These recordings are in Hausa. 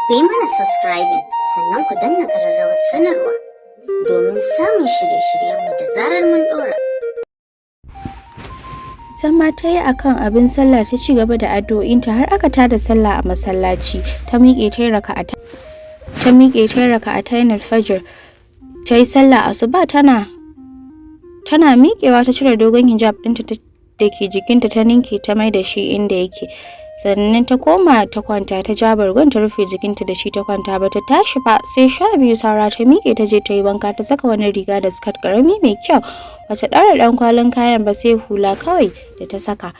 Ku yi mana subscribing sannan ku danna ƙararrawar sanarwa domin samun shirye-shiryenmu da zarar mun ɗora. Zama ta yi a kan abin sallah, ta ci gaba da addu'o'inta har aka tada sallah a masallaci. Ta miƙe ta yi raka'atayn fajr, ta yi sallah asuba. Tana miƙewa ta cire dogon hijab ɗinta da ke jikinta, ta ninke ta mai da shi inda yake. Sannan ta koma ta kwanta, ta ja bargon ta rufe jikinta da shi ta kwanta. Ba ta tashi ba sai 12 saura. Ta miƙe ta je ta yi wanka, ta saka wani riga da skirt ƙarami mai kyau. Bata ɗaura ɗan kwalin kayan ba, sai hula kawai da ta saka.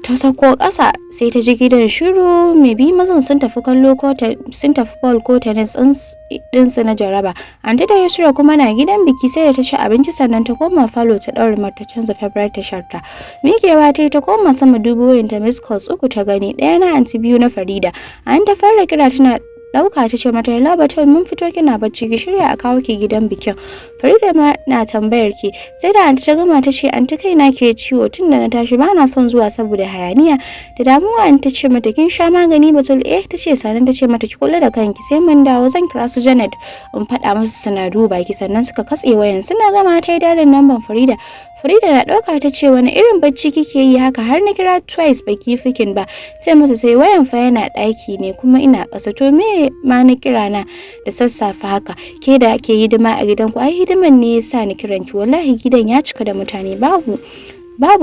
Ta sauko ƙasa sai ta ji gidan shiru. Mai bi mazan sun tafi kallo ko sun tafi ball ko tennis ɗinsu na jaraba. Anti da Yusra kuma na gidan biki. Sai da ta ci abinci sannan ta koma falo, ta ɗaure mata, canza favorite tashar ta. Miƙewa ta yi ta koma sama dubo wayanta. Miss calls uku ta gani, ɗaya na Anti, biyu na Farida. An ta fara kira, tana ɗauka ta ce mata, "Hello Batul, mun fito kina bacci, ki shirya a kawo ki gidan bikin. Farida ma na tambayar ki." Sai da Anti ta gama ta ce, "Anti, kaina ke ciwo tun da na tashi, ba na son zuwa saboda hayaniya da damuwa." Anti ta ce mata, "Kin sha magani, Batul?" "Eh," ta ce. Sannan ta ce mata, "Ki kula da kanki, sai mun dawo zan kira su Janet in faɗa musu suna duba ki." Sannan suka katse wayan. Suna gama ta yi dialing namban Farida. Farida na ɗauka ta ce, "Wani irin bacci kike yi haka? Har na kira twice baki picking ba." Sai masa sai wayan fa yana ɗaki ne kuma ina ƙasa. "To me ma na kira na da sassafe haka, ke da ke hidima a gidanku?" "Ai hidiman ne yasa ni kiran ki. Wallahi gidan ya cika da mutane, babu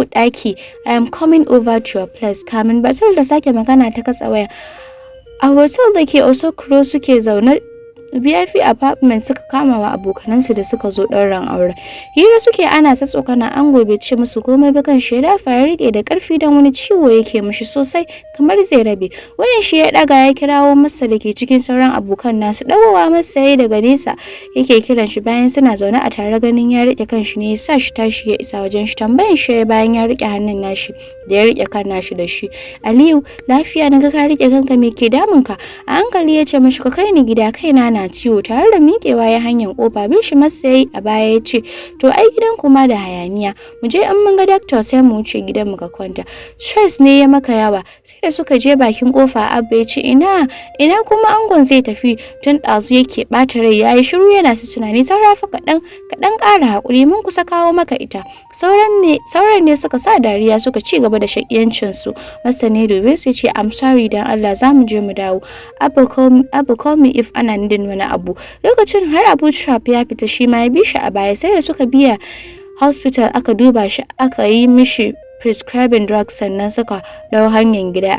ɗaki. I am coming over to your place." Kamin Batul da sake magana ta katsa waya. A hotel da ke Osokro suke zaune, VIP apartment, suka kama wa abokanansu da suka zo ɗaurin aure. Hira suke ana ta tsokana. Ango bai ce musu komai ba, kan shi ya dafa ya rike da ƙarfi don wani ciwo yake mishi sosai kamar zai rabe. Wayan shi ya ɗaga ya kirawo masa da ke cikin sauran abokan nasu. Ɗagowa masa yayi daga nesa yake kiran shi bayan suna zaune a tare. Ganin ya rike kanshi ne ya sa shi tashi ya isa wajen shi. Tambayan shi bayan ya rike hannun nashi da ya rike kan nashi da shi. "Aliyu, lafiya naga ka rike kanka, me ke damun ka?" A hankali ya ce mishi, "Ka kai ni gida, kaina na ciwo." Tare da miƙewa ya hanyar kofa, bin shi masa yayi a baya ya ce, "To ai gidan kuma da hayaniya, mu je, in mun ga doctor sai mu wuce gidan mu ka kwanta. Stress ne ya maka yawa." Sai da suka je bakin kofa Abba ya ce, "Ina ina kuma angon zai tafi? Tun ɗazu yake ɓata rai, yayi shiru yana ta tunani. Saura fa kaɗan, kaɗan ƙara haƙuri, mun kusa kawo maka ita." Sauran ne suka sa dariya suka ci gaba da shakiyancin su. Masa ne dube sai ce, "I'm sorry, dan Allah za mu je mu dawo. Abba, call me if ana needing wani abu." Lokacin har Abu Trap ya fita, shi ma ya bi shi a baya. Sai da suka biya hospital aka duba shi, aka yi mishi prescribing drugs, sannan suka dau hanyar gida.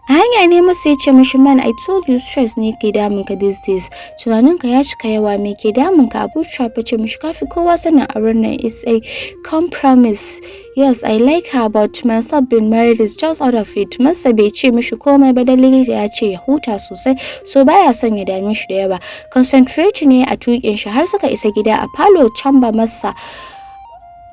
A hanya ne masa ya ce mishi, "Man, I told you stress ne ke damun ka these days. Tunaninka ya cika yawa. Me ke damun ka?" Abu Trap ya ce mishi, "Kafi kowa sanin auren nan is a compromise. Yes, I like her, but myself being married is just out of it." Masa bai ce mishi komai ba dan likita ya ce ya huta sosai, so baya son ya dame shi da yawa. Concentrate ne a tuƙin shi har suka isa gida. A falo chamber masa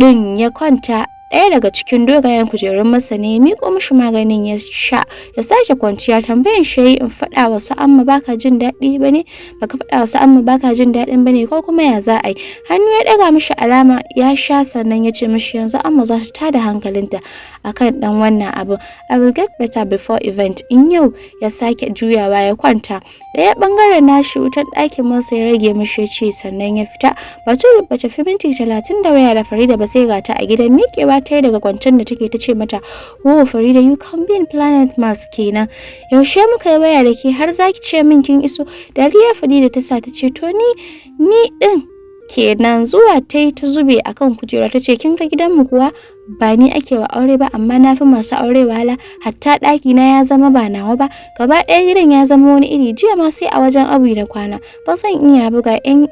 din ya kwanta, ɗaya daga cikin dogayen kujerun masa ne ya miƙo mishi maganin ya sha ya sake kwanciya. Tambayan shi, "In faɗa wa su Amma baka jin daɗi bane? Baka faɗa wa su Amma baka jin daɗin bane, ko kuma ya za a yi?" Hannu ya ɗaga mishi alama ya sha, sannan ya ce mishi, "Yanzu Amma za ta tada hankalinta akan ɗan wannan abu. I will get better before event in yau." Ya sake juyawa ya kwanta. Ɗaya ɓangaren nashi wutan ɗakin masa ya rage mishi ya ce, sannan ya fita. Batul bata fi minti 30 da waya da Farida ba sai ga ta a gidan. Miƙewa ta yi daga kwancen da take, ta ce mata, "Oh Farida, you can be in planet Mars kenan. Yaushe muka yi waya da ke har zaki ce min kin iso?" Dariya Farida ta sa, ta ce, "To ni din kenan." Zuwa ta yi ta zube akan kujera, ta ce, "Kin ga gidanmu kuwa? Ba ni ake wa aure ba, amma na fi masu aure wahala. Hatta ɗaki na ya zama ba nawa ba. Gaba ɗaya gidan ya zama wani iri. Jiya ma sai a wajen abu na kwana. Ba zan iya buga 'yan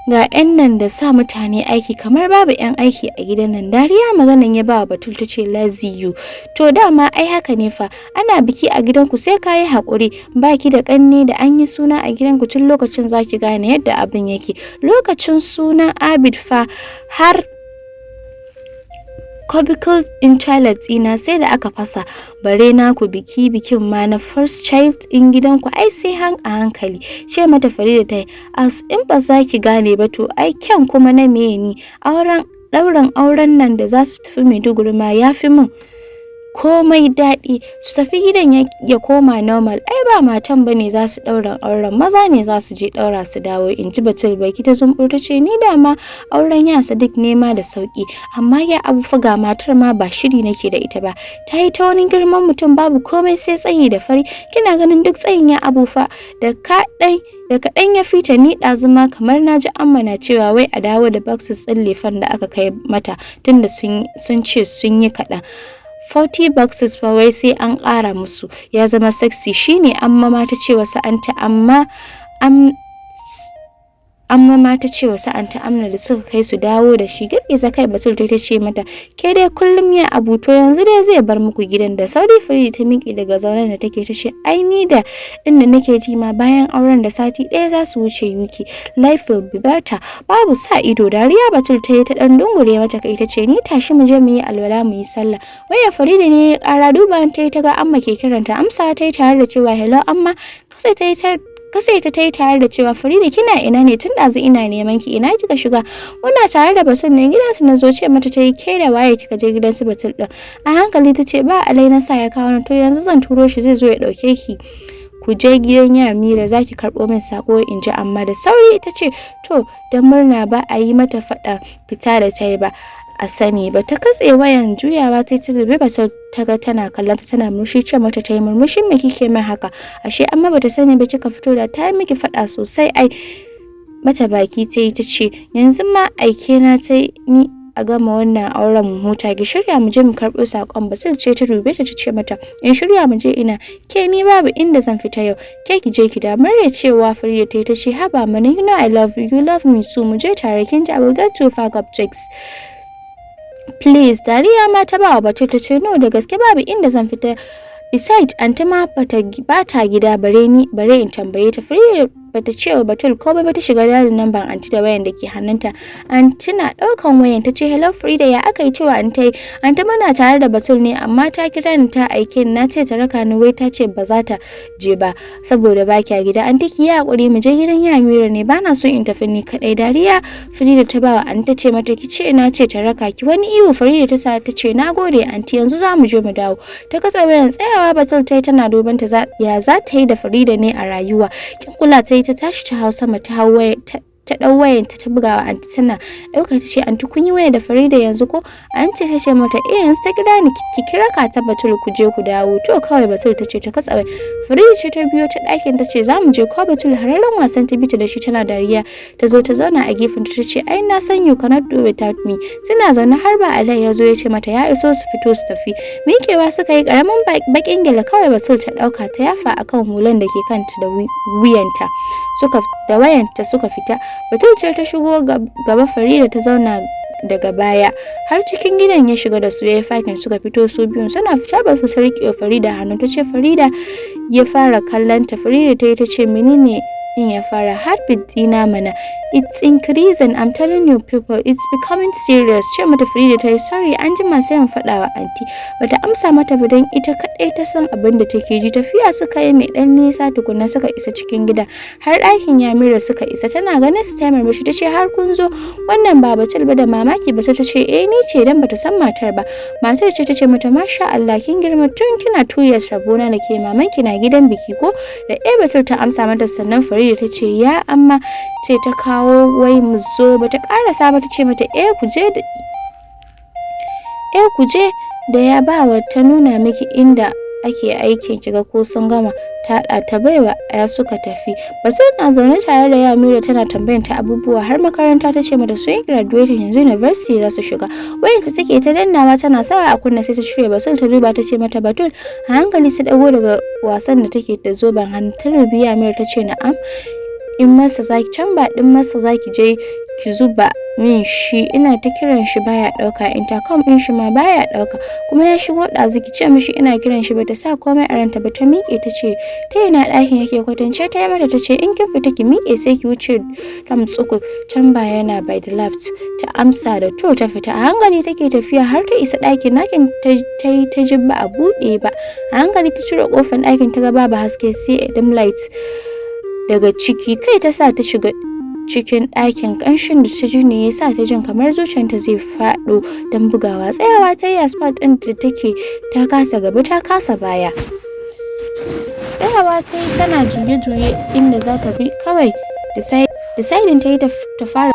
ga 'yan nan da sa mutane aiki kamar babu 'yan aiki a gidan nan." Dariya maganan ya ba Batul, ta ce, "Lazy you. To dama ai haka ne fa, ana biki a gidanku sai ka yi haƙuri. Baki da ƙanne da an yi suna a gidanku, tun lokacin zaki gane yadda abin yake. Lokacin sunan Abid fa, har cubicle in toilet ɗina sai da aka fasa, bare naku biki, bikin ma na first child in gidanku, ai sai a hankali." Ce mata Farida ta yi, "As in ba za ki gane ba, to ai kyan kuma na meye ni? Auren ɗaurin auren nan da za su tafi Maiduguri ma ya fi min." Komai daɗi, su tafi gidan ya koma normal. Ai ba matan bane za su ɗaura auren, maza ne za su je ɗaura su dawo, in ji Batul. Baki ta zumbur ta ce, "Ni dama auren ya Sadiq nema da sauki, amma ya Abu fa, ga matar ma ba shiri nake da ita ba. Ta yi ta wani girman mutum, babu komai sai tsayi da fari. Kina ganin duk tsayin ya Abu fa, da kaɗan da kaɗan ya fita ni. Ɗazuma kamar na ji Amma na cewa wai a dawo da boxes ɗin lefen da aka kai mata, tunda sun ce sun yi kaɗan. 40 boxes fa, wai sai an ƙara musu, ya zama 60. Shine amma ma ta ce wasu anta amma am amma ma ta ce wasu Anta Amna da suka kai su dawo da shi." Girgiza kai Batul ta ce mata, "Ke dai kullum ya Abu, to yanzu dai zai bar muku gidan da sauri." Farida ta miƙe daga zaunen da take, ta ce, "Ai ni da din da nake ji ma, bayan auren da sati ɗaya za su wuce UK. Life will be better, babu sa ido." Dariya Batul ta yi, ta dan dungure mata kai, ta ce, "Ni tashi mu je mu yi alwala mu yi sallah." Waya Farida ne ya ƙara. Duba ta yi, ta ga Amma ke kiranta. Amsa ta yi tare da cewa, "Hello, Amma." Kasai ta yi kasai ta yi tare da cewa, "Farida, kina ina ne? Tun ɗazu ina neman ki, ina kika shiga?" "Muna tare da Batul ne, gidansu na zo." Ce mata ta yi, "Ke da waye kika je gidansu Batul din?" A hankali ta ce, "Ba Alai na sa ya kawo. "To yanzu zan turo shi, zai zo ya ɗauke ki ku je gidan Yamira, za ki karɓo min sako," in ji Amma. Da sauri ta ce to, da murna ba a yi mata faɗa fita da ta yi ba a sani ba. Ta katse wayan. Juyawa ta ta dubi Batul, ta ga tana kallon ta tana murmushi. Ce mata ta yi, "Murmushin me kike min haka? Ashe amma bata sani ba kika fito, da ta yi miki faɗa sosai ai." Mata baki ta yi, ta ce, "Yanzu ma aike na ta ni a gama wannan auren mu huta. Ki shirya mu je mu karɓo sakon." Batul ce ta dube ta, ta ce mata, "In shirya mu je ina? Ke ni babu inda zan fita yau, ke ki je ki da murya." Cewa Farida ta yi, ta ce, "Haba mana, you know I love you, you love me too. Mu je tare, kin ji? I will get to pack up tricks, please." Dariya ma ta ba wa Batul, ta ce, "No, da gaske babu inda zan fita. Besides, anti ma bata bata gida, bare ni bare in tambaye ta." Farida bata ce wa Batul komai ba, ta shiga dialing number anti da wayan da ke hannunta. Anti na daukan wayan ta ce, "Hello, Farida, ya aka yi?" Cewa anti, "Anti, muna tare da Batul ne, amma ta kira ni ta aike ni, na ce ta raka ni, wai ta ce ba za ta je ba saboda ba kya gida. Anti, ki yi hakuri, mu je gidan Yamira ne, bana son in tafi ni kadai." Dariya Farida ta bawa anti, ta ce mata, "Ki ce na ce ta raka ki." Wani ihu Farida ta sa, ta ce, "Na gode, anti, yanzu za mu je mu dawo." Ta katse wayan. Tsayawa Batul ta yi tana duban ta, ya za ta yi da Farida ne a rayuwa? Kin kula ta yi, ta tashi ta hau sama, ta hau waya, ta ɗau wayanta ta bugawa anti. Tana ɗauka ta ce, "Anti, kun yi waya da Farida yanzu ko?" Anti ta ce mata, "Eh, yanzu ta kira ni, ki kira ka ta Batul ku je ku dawo." "To kawai," Batul ta ce, ta katsa waya. Farida ce ta biyo ta ɗakin, ta ce, "Za mu je ko, Batul?" Hararren wasan ta bita da shi tana dariya. Ta zo ta zauna a gefen ta, ce, "Ai na san you cannot do without me." Suna zaune har ba Alai ya zo ya ce mata ya iso, su fito su tafi. Miƙewa suka yi. Ƙaramin baƙin gyale kawai Batul ta ɗauka ta yafa akan hulan da ke kanta da wuyanta suka da wayanta suka fita. Batul ce ta shigo gaba, Farida ta zauna daga baya, har cikin gidan ya shiga da su, ya yi fakin, suka fito su biyun. Suna fita ba su riƙe Farida hannu, ta ce, "Farida." Ya fara kallon ta. Farida ta yi, ta ce, "Menene din ya fara?" "Heartbeat dina mana, it's increasing. I'm telling you people, it's becoming serious." Ce mata Farida ta yi, "Sorry, an jima sai in faɗa wa anti." Bata amsa mata ba, don ita kaɗai ta san abin da take ji. Tafiya suka yi mai ɗan nisa tukuna suka isa cikin gida. Har ɗakin Yamira suka isa. Tana ganin su ta murmushi, ta ce, "Har kun zo? Wannan ba Batul ba?" Da mamaki Batul ta ce, "Eh, ni ce," dan bata san matar ba. Matar ce ta ce mata, "Masha Allah, kin girma, tun kina 2 years rabona da ke. Mamanki na gidan biki ko?" Da eh Batul ta amsa mata. Sannan Farida ta ce, "Ya Amma ce ta kawo wai mu zo." Bata karasa ba ta ce mata, "Eh, ku je, eh, ku je da ya bawa ta nuna miki inda ake aikin, kiga ko sun gama." Ta haɗa ta baiwa ya suka tafi. Batul na zaune tare da Yamira, tana tambayan ta abubuwa har makaranta. Ta ce mata sun yi graduating, yanzu university za su shiga. Wayarta take ta dannawa, tana sawa a kunna sai ta cire. Batul ta duba, ta ce mata, "Batul." A hankali ta dago daga wasan da take da zoben hannu, ta dubi Yamira, ta ce, "Na'am." "In masa zaki can ba din masa zaki je ki zuba min shi, ina ta kiran shi baya dauka, intercom din shi ma baya dauka, kuma ya shigo ɗazu. Ki ce mishi ina kiran shi." Bata sa komai a ranta ba, ta miƙe, ta ce, "Ta ina ɗakin yake?" Kwatance ta yi mata, ta ce, "In kin fita ki miƙe, sai ki wuce ram tsuku can ba, yana by the left." Ta amsa da to, ta fita. A hankali take tafiya har ta isa ɗakin. Nakin ta yi ta ji ba a buɗe ba. A hankali ta cire ƙofar ɗakin, ta ga babu haske sai a dim light daga ciki. Kai ta sa ta shiga. Cikin ɗakin, ƙanshin da ta ji ne ya sa ta jin kamar zuciyarta zai faɗo don bugawa. Tsayawa ta yi a spot ɗin da take, ta kasa gaba, ta kasa baya. Tsayawa ta yi tana juye-juye inda za ta bi. Kawai deciding ta yi ta fara